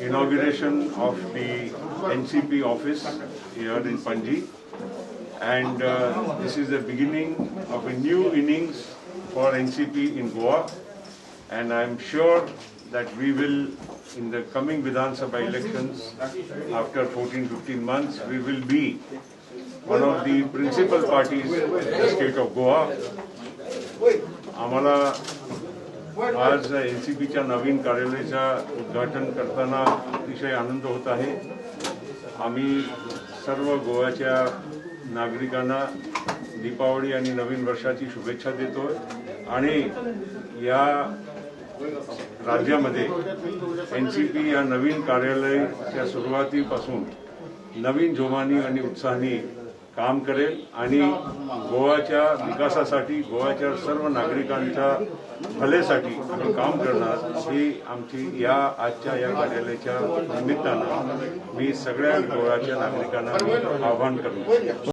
inauguration of the NCP office here in Panaji, and this is the beginning of a new innings for NCP in Goa, and I am sure that we will, in the coming Vidhan Sabha elections, after 14-15 months, we will be one of the principal parties in the state of Goa. आम्हाला आज एनसीपीच्या नवीन कार्यालयाचा उद्घाटन करताना अतिशय आनंद होत आहे. आम्ही सर्व गोव्याच्या नागरिकांना दीपावली आणि नवीन वर्षाची शुभेच्छा देतो आणि या राज्यामध्ये एनसीपी या नवीन कार्यालयाच्या सुरुवातीपासून नवीन जोमानी आणि उत्साहाने काम करेल आणि गोव्याच्या विकासासाठी, गोव्याच्या सर्व नागरिकांच्या भलेसाठी आम्ही काम करणार, ही आमची या आजच्या या कार्यालयाच्या निमित्तानं मी सगळ्या गोव्याच्या नागरिकांना मी आवाहन करू.